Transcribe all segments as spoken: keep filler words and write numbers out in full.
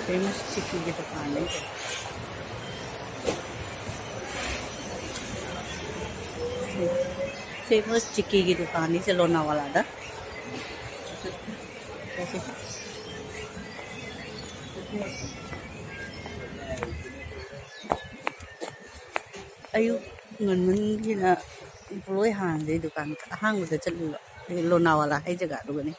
Famous ꯆꯤꯛꯀꯤꯒꯤ ꯗꯨꯀꯥꯟꯅꯤ꯫ Famous ꯆꯤꯛꯀꯤꯒꯤ ꯗꯨꯀꯥꯟꯅꯤ ꯁꯦ ꯂꯣꯅꯥꯋꯥꯂꯥꯗ꯫ ꯑꯌꯨꯛ ꯉꯟꯃꯟꯒꯤꯅ ꯂꯣꯏ ꯍꯥꯡꯗꯦ, ꯗꯨꯀꯥꯟ ꯑꯍꯥꯡꯕꯗ ꯆꯠꯂꯤꯕ꯫ ꯑꯩ ꯂꯣꯅꯥꯋꯥꯂꯥ ꯍꯥꯏ ꯖꯒꯥꯗꯨꯒꯅꯤ꯫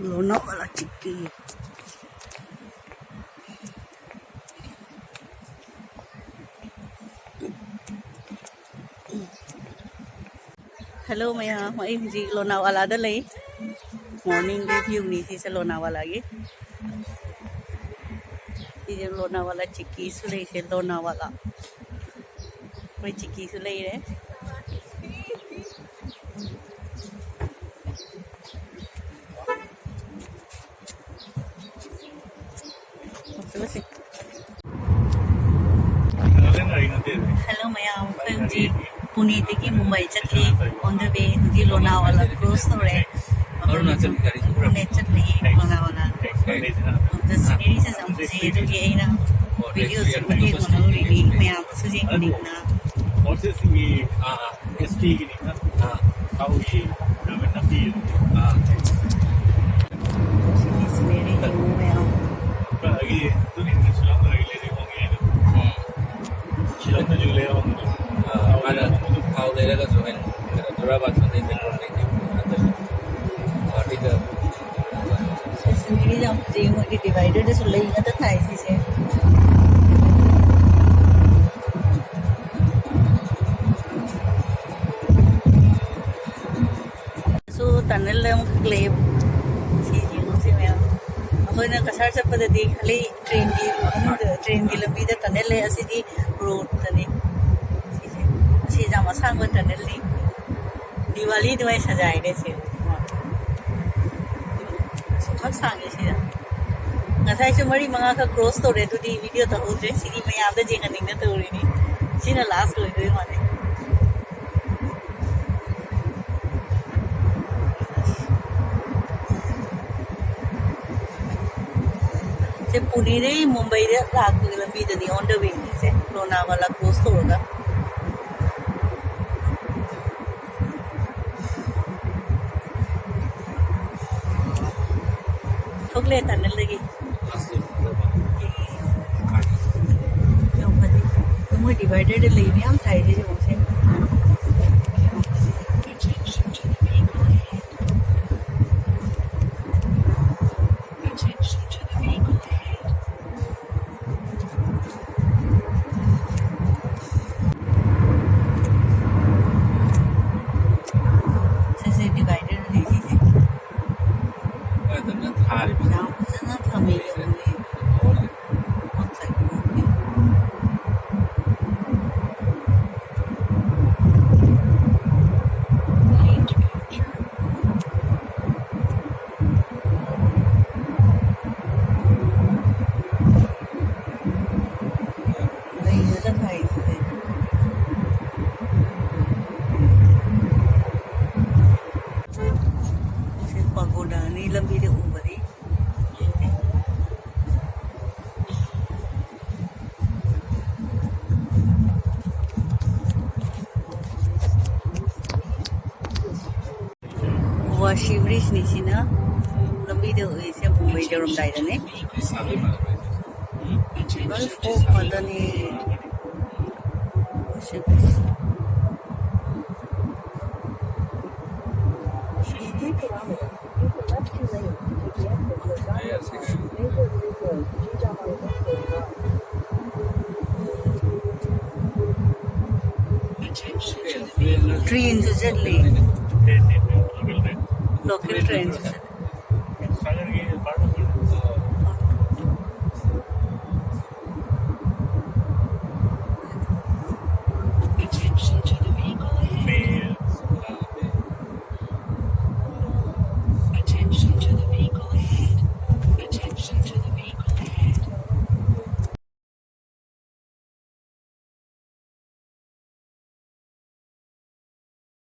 लोनावाला चिक्की। Hello ꯃꯌꯥꯝ, ꯑꯩ ꯍꯧꯖꯤꯛ ꯂꯣꯅꯥꯋꯥꯂꯥꯗ ꯂꯩ꯫ Morningꯒꯤ viewꯅꯤ ꯁꯤꯁꯦ ꯂꯣꯅꯥꯋꯥꯂꯥꯒꯤ꯫ ꯁꯤꯁꯦ ꯂꯣꯅꯥꯋꯥꯂꯥ ꯆꯤꯛꯀꯤꯁꯨ ꯂꯩꯁꯦ, ꯂꯣꯅꯥꯋꯥꯂꯥ꯫ ꯑꯩꯈꯣꯏ ꯆꯤꯛꯀꯤꯁꯨ ꯂꯩꯔꯦ꯫ ꯍꯜꯂꯣ ꯃꯌꯥꯝ, ꯑꯩꯈꯣꯏ ꯍꯧꯖꯤꯛ ꯄꯨꯅꯦꯗꯒꯤ ꯃꯨꯝꯕꯥꯏ ꯆꯠꯂꯤ꯫ On the way ꯍꯧꯖꯤꯛ ꯂꯣꯅꯥꯋꯥꯂꯥ cross ꯇꯧꯔꯦ꯫ ꯑꯔꯨꯅꯥꯆꯜꯒꯤ ꯒꯥꯔꯤ ꯊꯧꯕ ꯄꯨꯅꯦ ꯆꯠꯂꯤ ꯂꯣꯅꯥꯋꯥꯂꯥ꯫ ꯑꯗ sceneryꯁꯦ ꯌꯥꯝ ꯐꯖꯩ, ꯑꯗꯨꯒꯤ ꯑꯩꯅ videoꯁꯦ ꯃꯇꯦꯛ ꯑꯃ ꯂꯧꯔꯤꯅꯤ ꯃꯌꯥꯝꯁꯨ ꯌꯦꯡꯍꯟꯅꯤꯡꯅ꯫ ꯑꯥ, ꯑꯥ꯫ ꯑꯥ꯫ ꯁꯤꯒꯤ ꯁꯤꯅꯔꯤ ꯌꯦꯡꯉꯨ ꯃꯌꯥꯝ꯫ ꯑꯗꯨꯒꯤ ꯑꯗꯨꯅꯤ ꯁꯤꯂꯣꯡꯗ ꯂꯩ ꯂꯩꯔꯦ ꯍꯣꯡꯉꯦ ꯍꯥꯏꯗꯣ꯫ ꯎꯝ꯫ ꯁꯤꯂꯣꯡꯗꯁꯨ ꯂꯩꯔꯦ ꯍꯣꯡꯉꯦ꯫ ꯑꯥ, ꯃꯥꯅ ꯊꯥꯎ ꯂꯩꯔꯒꯁꯨ ꯍꯦꯟꯅ ꯀꯩꯅꯣ ꯖꯣꯔꯥꯕꯥꯠ ꯁꯣꯝꯗ ꯏꯟꯗꯤꯌꯟ ꯔꯣꯗ ꯂꯩꯇꯦ꯫ ꯅꯠꯇ꯭ꯔꯗꯤ ꯒꯨꯋꯥꯍꯥꯇꯤꯗ ꯁꯤꯅꯔꯤ ꯌꯥꯝ ꯐꯖꯩ, ꯃꯣꯏꯒꯤ dividerꯗꯁꯨ ꯂꯩ ꯉꯥꯛꯇ ꯊꯥꯏ ꯁꯤꯁꯦ꯫ ꯁꯨ tunnelꯗ ꯑꯃꯨꯛ ꯂꯩ꯫ ꯁꯤ ꯌꯦꯡꯉꯨꯁꯦ ꯃꯌꯥꯝ꯫ ꯑꯩꯈꯣꯏꯅ ꯀꯁꯥꯔ ꯆꯠꯄꯗꯗꯤ ꯈꯜꯂꯤ trainꯒꯤ ꯃꯅꯨꯡꯗ, trainꯒꯤ ꯂꯝꯕꯤꯗ tunnel ꯂꯩ, ꯑꯁꯤꯗꯤ roadꯇꯅꯤ꯫ ꯁꯤꯁꯦ, ꯁꯤ ꯌꯥꯝ ꯑꯁꯥꯡꯕ tunnelꯅꯤ꯫ ꯗꯤꯋꯥꯂꯤ ꯑꯗꯨꯃꯥꯏꯅ ꯁꯖꯥꯏꯅꯦ ꯁꯤ꯫ ꯈꯛ ꯁꯥꯡꯉꯦ ꯁꯤꯗ꯫ ꯉꯁꯥꯏꯁꯨ ꯃꯔꯤ ꯃꯉꯥ ꯈꯛ ꯀ꯭ꯔꯣꯁ ꯇꯧꯔꯦ, ꯑꯗꯨꯗꯤ ꯚꯤꯗꯤꯑꯣ ꯇꯧꯍꯧꯗ꯭ꯔꯦ꯫ ꯁꯤꯗꯤ ꯃꯌꯥꯝꯗ ꯌꯦꯡꯍꯟꯅꯤꯡꯅ ꯇꯧꯔꯤꯅꯤ꯫ ꯁꯤꯅ ꯂꯥꯁ ꯑꯣꯏꯗꯣꯏ ꯃꯥꯜꯂꯦ꯫ ꯁꯦ ꯄꯨꯅꯦꯗꯩ ꯃꯨꯝꯕꯩꯗ ꯂꯥꯛꯄꯒꯤ ꯂꯝꯕꯤꯗꯅꯤ, ꯑꯣꯟ ꯗ ꯋꯦꯅꯤꯁꯦ, ꯂꯣꯅꯥꯋꯥꯂꯥ ꯀ꯭ꯔꯣꯁ ꯇꯧꯔꯒ꯫ ꯊꯣꯛꯂꯦ ꯇꯅꯦꯜꯗꯒꯤ꯫ ꯌꯥꯝ ꯐꯖꯩ꯫ ꯃꯣꯏ ꯗꯤꯚꯥꯏꯗꯔꯗ ꯂꯩ ꯃꯌꯥꯝ ꯊꯥꯏꯁꯦ ꯌꯦꯡꯉꯨꯁꯦ꯫ ꯁꯤꯁꯦ ꯗꯤꯚꯥꯏꯗꯔ ꯂꯩꯔꯤꯁꯦ꯫ ꯐꯖꯅ ꯊꯥꯔꯤꯕ꯫ ꯌꯥꯝ ꯐꯖꯅ ꯊꯝꯃꯦ, ꯌꯦꯡꯉꯨꯅꯦ꯫ ꯄꯣꯠ ꯆꯩ ꯌꯣꯟꯕꯤ꯫ ꯂꯩꯔꯒ ꯊꯥꯏꯁꯤꯗꯤ꯫ ꯁꯤ ꯄꯒꯣꯗꯥꯅꯤ ꯂꯝꯕꯤꯗ ꯎꯕꯗꯤ꯫ ꯋꯥꯁꯤ ꯕ꯭ꯔꯤꯖꯅꯤ ꯁꯤꯅ꯫ ꯂꯝꯕꯤꯗ ꯎꯔꯤꯁꯦ ꯃꯨꯝꯕꯩ ꯌꯧꯔꯝꯗꯥꯏꯗꯅꯦ꯫ ꯒꯜꯐ ꯀꯣꯛ ꯉꯥꯛꯇꯅꯤ꯫ ꯋꯥꯁꯤ ꯕ꯭ꯔꯤꯖ꯫ ꯇ꯭ꯔꯦꯟꯁꯨ ꯆꯠꯂꯤ꯫ ꯂꯣꯀꯦꯜ ꯇ꯭ꯔꯦꯟꯁꯨ ꯆꯠꯂꯤ꯫